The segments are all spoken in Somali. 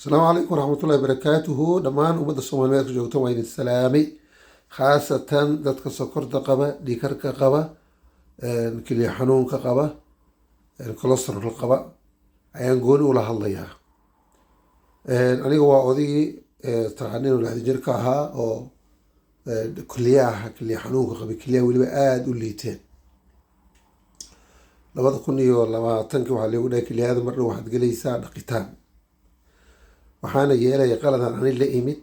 Asalaamu calaykum waraxmatullahi barakaatuhu. Dhammaan ummadda Soomaaliyeed ka joogta waa idin salaamay, khaasatan dadka sokorta qaba, dhiigkarka qaba, kelya xanuunka qaba, cholesterol qaba ayaan gooni ula hadlayaa. Aniga waa odaygii taqaanin 60 jirka ahaa oo keliyaha, kelya xanuunka qabay, kelyaha weliba aada u liiteen. 2020-kii waxaa leegu dhahay kelyahada mar dhow waxaad gelaysaa dhaqitaan. Waxaana yeelaya qaladan ani la imid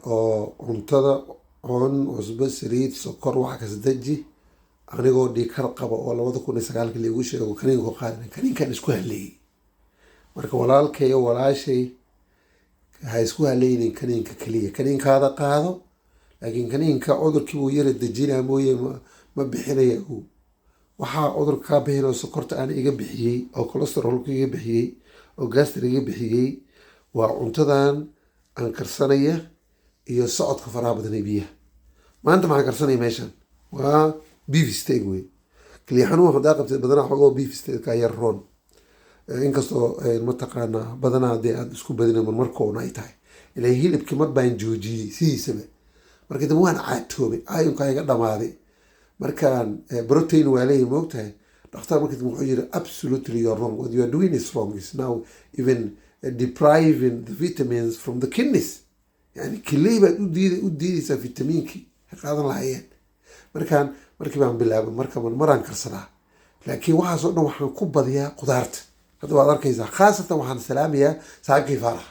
oo cuntada cun, cusbo, saliid, sokor, waxa kas deji, anigoo dhiigkar qaba oo 2009-kii laigu sheego kaniinka qaadan, kaniinkan isku haleeyey. Marka walaalkay o walaashay, ha isku haleynin kaniinka keliya. Kaniinkaada qaado, laakiin kaniinka cudurkii buu yara dejinaa mooye ma bixinaya. Waxaa cudurka kaa bixin oo sokorta aan iga bixiyey oo cholesterolka iga bixiyey oo gastric iga bixiyey waa cuntadan aan karsanaya iyo socodka faraha badan ee biyaha. Maanta maxaan karsanaya? Meeshan waa beef steak wey. Keliya xanuun haddaa qabteed, badanaa xogoo beef steak ka yar roon, inkastoo mataqaanaa badanaa dee aada isku badina, marmarkoona ay tahay. Ilaa hilibkii mar baan joojiyey sidiisaba, marka dambe waan caatoobay, ayunkaa iga dhamaaday. Markaan protein waa leeyahy, moogtahay dhakhtar. Marka dambe wuxuu yiri, "Absolutely, you're wrong. What you are doing is wrong, is now even depriving the vitamins from the kidneys." Yani keliyii baad u diidaysaa vitamiinkii ay qaadan lahayeen. Markaan markii baan bilaabay, marka maraan karsadaa, laakiin waxaasoo dhan waxaan ku badiyaa qudaarta. Hadda waad arkaysaa. Khaasatan waxaan salaamayaa saaxiibkay Faarax,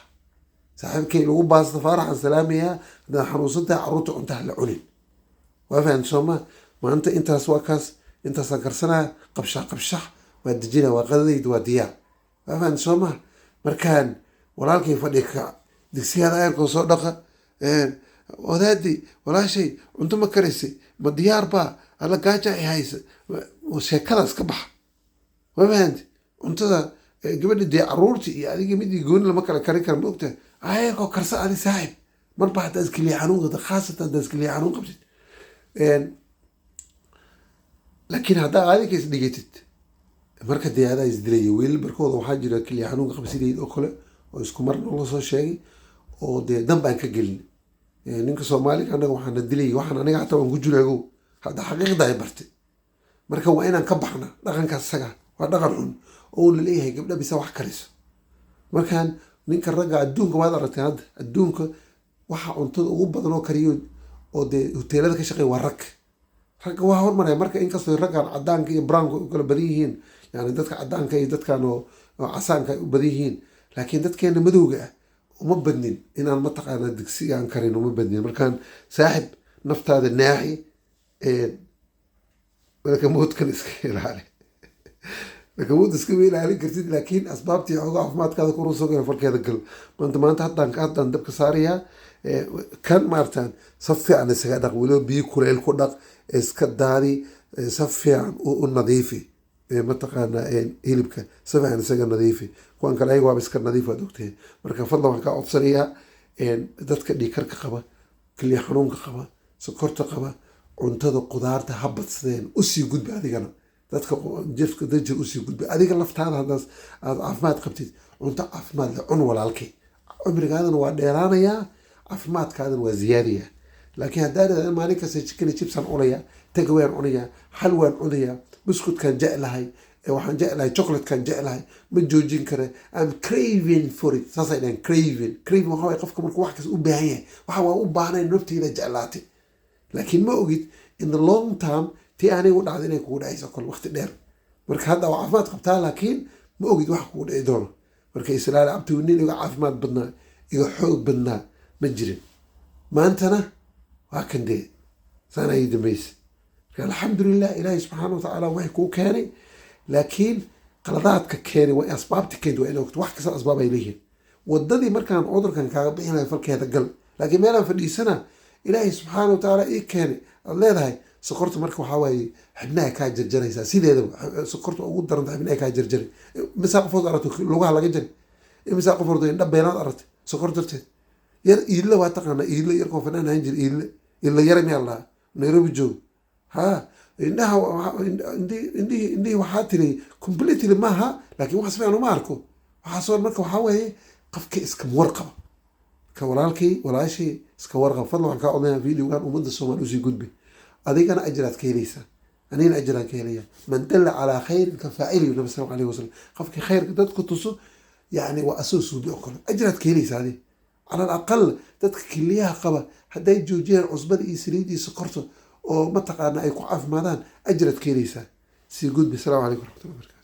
saaxiibkay lagu baasta Faarax aan salaamayaa. Haddaad xanuunsan tahay, carruurta cuntaha la cunin, waa fahamta sooma? Maanta intaas waa kaas, intaasaan karsanaya, qabshax qabshax waa dejina, waa qadadayda, waa diyaar, waa fahamta sooma? Markaan walaalkay fadhi kac, digsiyaada ayarkoo soo dhaqa. Wadaadii walaashay, cunto ma karaysay? Ma diyaar baa? Alla, gaaja ay haysa. Sheekadaas ka baxa, waa fahanti? Cuntada gabadha dee, caruurtii iyo adiga midii gooni lama kala karin kara, ma ogtahay? Ayarkoo karsa adi, saaxib. Marba haddaad iskeliya xanuun qabtid, khaasatan haddaad iskeliya xanuun qabtid. Laakiin haddaa adinka is dhigatid, marka dee adaa isdilaya. Wiilal barkooda waxaa jira keliya xanuunka qaba sideed oo kale oo isku mar noola soo sheegay oo dee dan baan ka gelin. Ninka Soomaaliga annaga waxaana dilayay, waxaan aniga xataa waan ku jiraago hadda xaqiiqda ay bartay. Marka waa inaan ka baxna dhaqankaas isaga, waa dhaqan xun oo uu laleeyahay gabdha bisa wax kariso. Markaan ninka ragga adduunka waad aragteen, hadda adduunka waxa cuntada ugu badan oo kariyo oo dee hoteelada ka shaqeeya waa rag. Ragga waa hormaraya. Marka inkastoo raggan cadaanka iyo brownka u kala badan yihiin, yani dadka cadaanka iyo dadkan oo casaanka ay u badan yihiin, laakiin dadkeena madowga ah uma badnin inaan mataqaanaa digsigaan karin, uma badnin. Markaan saaxib, naftaada naaxi, marka moodkan iska ilaali. Marka mood iskama ilaalin kartid, laakiin asbaabtii xooga caafimaadkaada kor usoo gala, farkeeda gal. Maanta haddaan dabka saarayaa kan maartaan. Si fiican isaga dhaq, weliba biyo kuleyl ku dhaq, iska daadi, si fiican u nadiifi. Mataqaanaa hilibka si fiican isaga nadiifi. Kuwan kale ayaga waaba iska nadiif, waad ogtahay. Marka fadlan waxaan kaa codsanayaa, dadka dhiigkarka qaba, kelya xanuunka qaba, sokorta qaba, cuntada qudaarta ha badsadeen. Usii gudbi adigana dadka jirka dajir, usii gudbi adiga laftaada. Haddaas aad caafimaad qabtid, cunto caafimaad leh cun, walaalkay. Cumrigaadana waa dheeraanayaa, caafimaadkaadana waa ziyaadaya. Laakiin haddaa dhahda maalin kasta chicken chipsaan cunaya, takeaway aan cunayaa, xalwaan cunayaa, buskutkaan jeclahay, waxaan jeclahay chocolatekaan jeclahay, ma joojin kara, I'm craving for it, saasay dhahan. Craving, craving waxa waye qofka markuu wax kasta u baahan yahay. Waxa waa u baahnayn, nafteyda jeclaatay, laakiin ma ogid in the long term tii aniga u dhacda inay kugu dhacayso kol waqti dheer. Marka hadda waa caafimaad qabtaa, laakiin ma ogid wax kugu dhici doono. Marka islaali cabti, nin iga caafimaad badnaa, iga xoog badnaa ma jirin. Maantana waa kan dee saana ii dambaysa. Marka alxamdulilah, Ilaahay subxaana wa tacaala waxay kuu keenay, laakiin qaladaadka keenay waa asbaabta keentay. Waa in ogto wax kasta asbaab ay leeyihiin. Wadadii markaan cudurkan kaaga bixinayo, falkeeda gal. Laakiin meelaan fadhiisana, Ilaahay subxaana wa tacaala ii keenay aad leedahay. Sokorta marka waxaa waaye xibnaha kaa jarjaraysaa sideedaba. Sokorta ugu daranta xibnaha kaa jarjaray. Imisaa qofood aragto lugaha laga jari? Imisaa qof horto indha beenaad aragtay sokor darteed? Yar iidle waa taqaanaa, iidle yarkoo fanaan ahaan jira, iidle, iidle yara miyaa lahaa, Nairobi joogo. Ha, indhaha, indhihii waxaa tiri completely maaha, laakiin wax si fiican uma arko. Waxaa Waxaasoo marka waxaa weeye qofkii iskama warqaba. Ka walaalkii, walaashii, iska warqab. Fadlan, waxaan kaa odanayaa videogan ummadda Soomaali usii gudbi. Adigana ajraad ka helaysaa, anigana ajraan ka helaya. Man dalla calaa khayrin ka faacilihi, nabi sal alayhi wasalam. Qofkii khayrka dadku tuso, yani waa asoo suubi oo kale, ajraad ka helaysaa adi. Cala alaqal dadka kiliyaha qaba hadday joojiyaan cusbada iyo saliid iyo sokorta oo mataqaana ay ku caafimaadaan, ajraad ka helaysaa. Sii gudbi. Asalaamu calaykum waraxmatullahi wabarakatu.